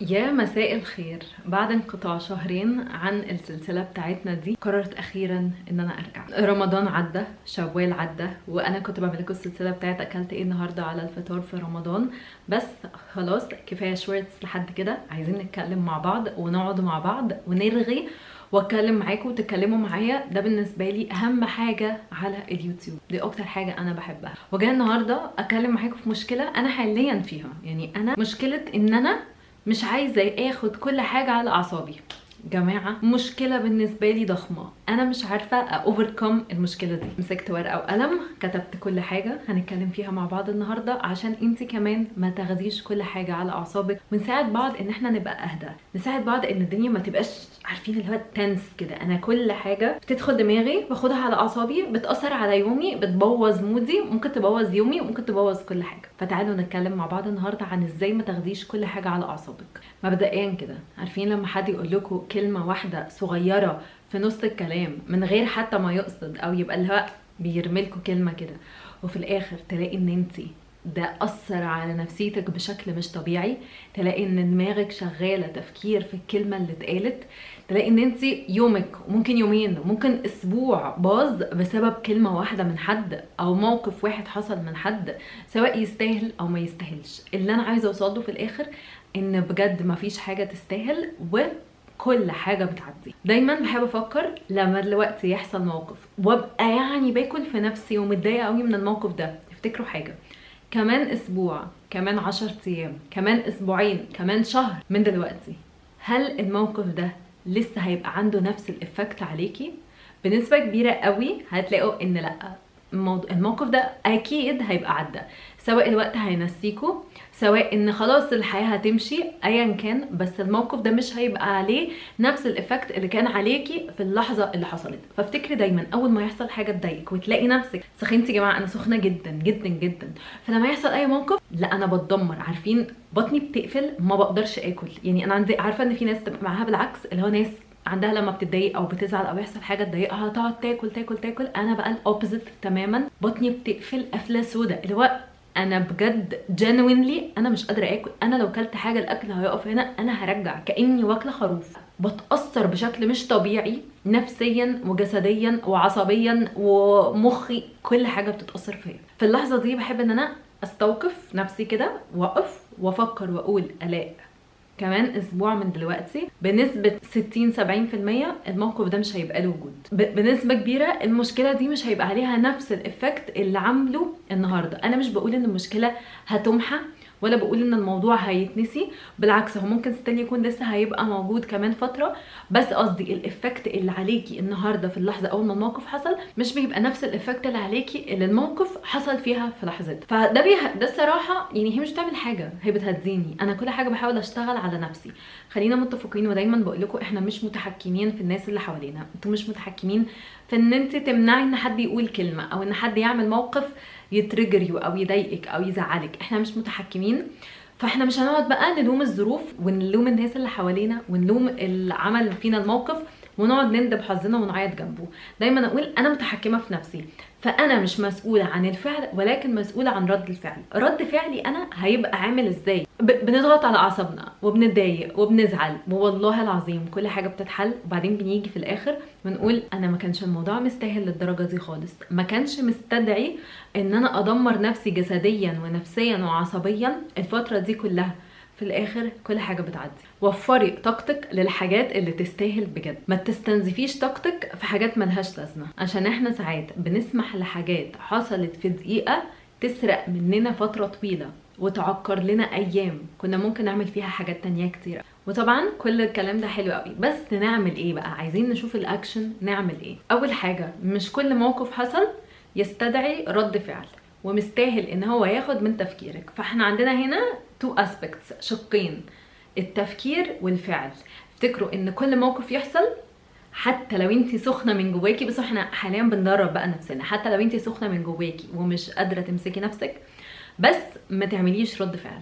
يا مساء الخير. بعد انقطاع شهرين عن السلسلة بتاعتنا دي، قررت اخيرا ان انا ارجع. رمضان عدى، شوال عدى، وانا كنت بعمل لكم السلسلة بتاعت اكلت ايه النهاردة على الفطار في رمضان، بس خلاص كفاية shorts لحد كده. عايزين نتكلم مع بعض ونقعد مع بعض ونرغي واتكلم معاكم وتتكلموا معايا. ده بالنسبة لي اهم حاجة على اليوتيوب، دي اكتر حاجة انا بحبها. وجاية النهارده اتكلم معاكم في مشكلة انا حاليا فيها، يعني انا مشكلة ان انا مش عايزه اخد كل حاجة على اعصابي. جماعة مشكلة بالنسبة لي ضخمة، انا مش عارفه overcome المشكلة دي. مسكت ورقة وقلم، كتبت كل حاجة هنتكلم فيها مع بعض النهارده، عشان انت كمان ما تاخديش كل حاجة على اعصابك، ونساعد بعض ان احنا نبقى اهدى، نساعد بعض ان الدنيا ما تبقاش عارفين اللي هو tense كده. انا كل حاجة بتدخل دماغي باخدها على اعصابي، بتاثر على يومي، بتبوظ mood ي، ممكن تبوظ يومي، وممكن تبوظ كل حاجة. فتعالوا نتكلم مع بعض النهارده عن ازاي ما تاخديش كل حاجة على اعصابك. مبدئيا كده، عارفين لما حد يقول لكم كلمة واحدة صغيرة في نص الكلام من غير حتى ما يقصد، او يبقى اللي هو بيرملكوا كلمة كده، وفي الاخر تلاقي ان انتي ده اثر على نفسيتك بشكل مش طبيعي، تلاقي ان دماغك شغالة تفكير في الكلمة اللي اتقالت، تلاقي ان انتي يومك ممكن يومين ممكن اسبوع باظ بسبب كلمة واحدة من حد او موقف واحد حصل من حد، سواء يستاهل او ما يستاهلش. اللي انا عايزه اوصله في الاخر ان بجد مفيش حاجة تستاهل وكل حاجة بتعدي. دايما بحب افكر لما دلوقتي يحصل موقف وابقى يعني باكل في نفسي ومتضايقه قوي من الموقف ده، تفتكروا حاجة كمان اسبوع، كمان 10 ايام، كمان اسبوعين، كمان شهر من دلوقتي، هل الموقف ده لسه هيبقى عنده نفس ال effect عليكي؟ بنسبة كبيرة قوي هتلاقوا ان لا، الموقف ده اكيد هيبقى عدى، سواء الوقت هينسيكوا، سواء ان خلاص الحياة هتمشي، ايا كان، بس الموقف ده مش هيبقى عليه نفس ال effect اللي كان عليكي في اللحظة اللي حصلت. فافتكري دايما اول ما يحصل حاجة تضايقك وتلاقي نفسك سخنتي، يا جماعة انا سخنة جدا جدا جدا، فلما يحصل اي موقف لا انا بتدمر، عارفين بطني بتقفل، ما بقدرش اكل. يعني انا عندي، عارفة ان في ناس تبقى معاها بالعكس، اللي هو ناس عندها لما بتتضايق او بتزعل او يحصل حاجة تضايقها تقعد تاكل تاكل تاكل. انا بقى ال opposite تماما، بطني بتقفل قفله سودا، اللي هو انا بجد genuinely انا مش قادرة اكل، انا لو كلت حاجة الاكل هيقف هنا، انا هرجع كاني واكله خروف. بتاثر بشكل مش طبيعي نفسيا وجسديا وعصبيا ومخي، كل حاجة بتتاثر فيا. في اللحظة دي بحب ان انا استوقف نفسي كده واقف وافكر واقول الاء كمان اسبوع من دلوقتي بنسبة 60-70% الموقف ده مش هيبقى له وجود، بنسبة كبيرة المشكلة دي مش هيبقى عليها نفس ال effect اللي عامله النهاردة. انا مش بقول ان المشكلة هتمحى ولا بقول ان الموضوع هيتنسي، بالعكس هو ممكن still يكون لسه هيبقى موجود كمان فترة، بس قصدي ال effect اللي عليكي النهاردة في اللحظة اول ما الموقف حصل مش بيبقى نفس ال effect اللي عليكي اللي الموقف حصل فيها في لحظتها. فده ده الصراحة يعني هي مش بتعمل حاجة، هي بتهديني. انا كل حاجة بحاول اشتغل على نفسي. خلينا متفقين، ودايما بقول لكم احنا مش متحكمين في الناس اللي حوالينا، انتوا مش متحكمين في ان انت تمنعي ان حد يقول كلمة او ان حد يعمل موقف ي trigger او يضايقك او يزعلك، احنا مش متحكمين. فاحنا مش هنقعد بقى نلوم الظروف ونلوم الناس اللي حوالينا ونلوم اللي عمل فينا الموقف ونقعد نندب حظنا ونعيط جنبه. دايما اقول انا متحكمه في نفسي، فانا مش مسؤولة عن الفعل ولكن مسؤولة عن رد الفعل. رد فعلي انا هيبقى عامل ازاي؟ بنضغط على اعصابنا وبنتضايق وبنزعل، والله العظيم كل حاجة بتتحل، وبعدين بنيجي في الاخر بنقول انا ما كانش الموضوع مستاهل للدرجة دي خالص، ما كانش مستدعي ان انا ادمر نفسي جسديا ونفسيا وعصبيا الفترة دي كلها. في الاخر كل حاجة بتعدي. وفري طاقتك للحاجات اللي تستاهل بجد، ما تستنزفيش طاقتك في حاجات ملهاش لازمه، عشان احنا ساعات بنسمح لحاجات حصلت في دقيقة تسرق مننا فترة طويلة وتعكر لنا ايام كنا ممكن نعمل فيها حاجات تانية كتير. وطبعا كل الكلام ده حلو قوي، بس نعمل ايه بقى؟ عايزين نشوف الاكشن، نعمل ايه؟ اول حاجة، مش كل موقف حصل يستدعي رد فعل ومستاهل ان هو ياخد من تفكيرك. فاحنا عندنا هنا two aspects، شقين، التفكير والفعل. افتكروا ان كل موقف يحصل حتى لو انتي سخنة من جواكي، بس احنا حاليا بندرب بقى نفسنا، حتى لو انتي سخنة من جواكي ومش قادرة تمسكي نفسك، بس ما تعمليش رد فعل.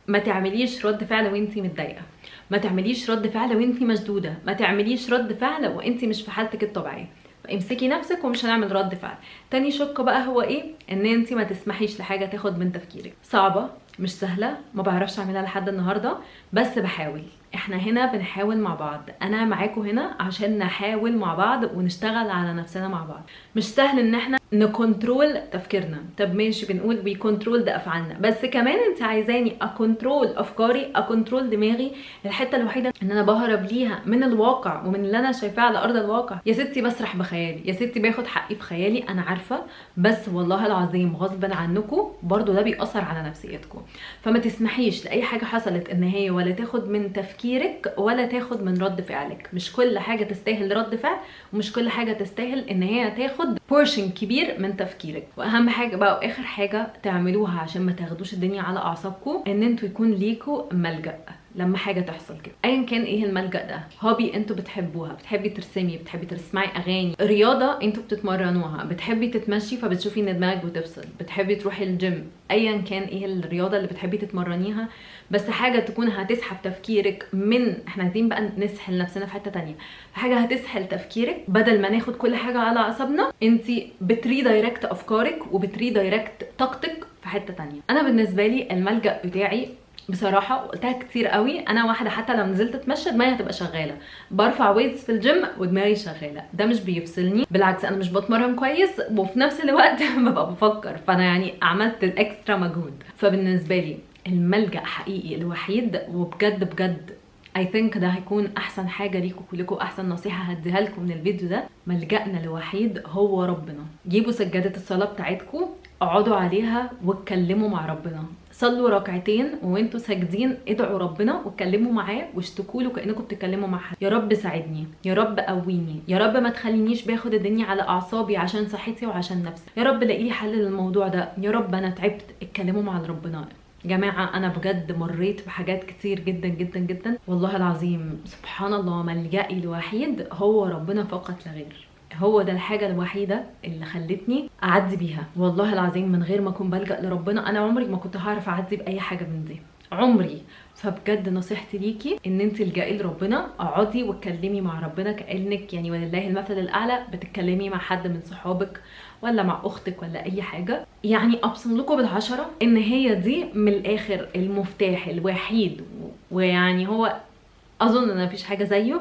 ما تعمليش رد فعل وانتي متضايقة، ما تعمليش رد فعل وانتي مشدودة، ما تعمليش رد فعل وانتي مش في حالتك الطبيعية. فامسكي نفسك ومش هنعمل رد فعل. تاني شق بقى هو ايه؟ ان انتي ما تسمحيش لحاجة تاخد من تفكيرك. صعبة مش سهلة، ما بعرفش اعملها لحد النهارده، بس بحاول. احنا هنا بنحاول مع بعض، انا معاكم هنا عشان نحاول مع بعض ونشتغل على نفسنا مع بعض. مش سهل ان احنا ن control تفكيرنا، طب ماشي بنقول بي control ده افعالنا، بس كمان انت عايزاني ا control افكاري، ا control دماغي، الحتة الوحيدة ان انا بهرب ليها من الواقع ومن اللي انا شايفاه على ارض الواقع. يا ستي بسرح بخيالي، يا ستي باخد حقي في خيالي، انا عارفه، بس والله العظيم غصبا عنكم برضو ده بيأثر على نفسيتكم. فما تسمحيش لاي حاجة حصلت ان هي ولا تاخد من تفكيرك ولا تاخد من رد فعلك. مش كل حاجة تستاهل رد فعل، ومش كل حاجة تستاهل ان هي تاخد portion كبير من تفكيرك. واهم حاجة بقى واخر حاجة تعملوها عشان ما تاخدوش الدنيا على اعصابكم، ان انتوا يكون ليكوا ملجأ لما حاجة تحصل كده، ايا كان ايه الملجأ ده. hobby انتوا بتحبوها، بتحبي ترسمي، بتحبي تسمعي اغاني، رياضة انتوا بتتمرنوها، بتحبي تتمشي فبتشوفي ان دماغك بتفصل، بتحبي تروحي الجيم، ايا كان ايه الرياضة اللي بتحبي تتمرنيها، بس حاجة تكون هتسحب تفكيرك من، احنا عايزين بقى نسحل نفسنا في حتة تانية، حاجة هتسحل تفكيرك بدل ما ناخد كل حاجة على اعصابنا. انت بت redirect افكارك وبت redirect طاقتك في حتة تانية. انا بالنسبة لي الملجأ بتاعي بصراحة قلتها كتير قوي، انا واحدة حتى لو نزلت اتمشى دماغي هتبقى شغالة، برفع weights في الجيم ودماغي شغالة، ده مش بيفصلني، بالعكس انا مش بتمرن كويس وفي نفس الوقت ببقى بفكر، فانا يعني عملت ال extra مجهود. فبالنسبه لي الملجأ حقيقي الوحيد، وبجد بجد I think ده هيكون احسن حاجة ليكم كلكم، احسن نصيحة هديها لكم من الفيديو ده، ملجأنا الوحيد هو ربنا. جيبوا سجادة الصلاة بتاعتكم، اقعدوا عليها واتكلموا مع ربنا، صلوا ركعتين وانتوا ساجدين، ادعوا ربنا واتكلموا معاه واشتكوا له كانكم بتتكلموا مع حد. يا رب ساعدني، يا رب قويني، يا رب ما تخلينيش باخد الدنيا على اعصابي عشان صحتي وعشان نفسي، يا رب لاقي لي حل للموضوع ده، يا رب انا تعبت. اتكلموا مع ربنا جماعة. أنا بجد مريت بحاجات كتير جدا جدا جدا، والله العظيم سبحان الله ملجئي الوحيد هو ربنا فقط لا غير. هو ده الحاجة الوحيدة اللي خلتني أعدي بيها والله العظيم. من غير ما أكون بلجأ لربنا أنا عمري ما كنت هعرف أعدي بأي حاجة من دي، عمري. فبجد نصيحتي ليكي ان انت الجئي لربنا، اقعدي واتكلمي مع ربنا كانك يعني ولله المثل الاعلى بتتكلمي مع حد من صحابك ولا مع اختك ولا اي حاجة. يعني ابصم لكم بالعشرة ان هي دي من الاخر المفتاح الوحيد، ويعني هو اظن ان مفيش حاجة زيه،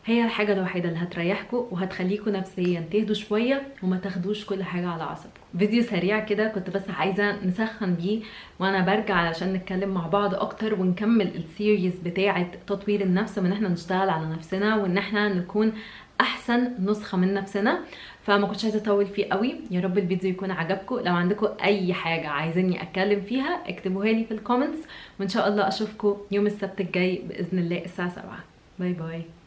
هي الحاجة الوحيدة اللي هتريحكم وهتخليكم نفسيا تهدوا شوية وما تاخدوش كل حاجة على اعصابكم. فيديو سريع كده كنت بس عايزه نسخن بيه وانا برجع علشان نتكلم مع بعض اكتر ونكمل ال series بتاعه تطوير النفس، وان احنا نشتغل على نفسنا وان احنا نكون احسن نسخه من نفسنا. فما كنتش عايزه اطول فيه قوي. يا رب الفيديو يكون عجبكم. لو عندكم اي حاجة عايزيني اتكلم فيها اكتبوها لي في ال comments، وان شاء الله اشوفكم يوم السبت الجاي باذن الله الساعة 7. bye bye.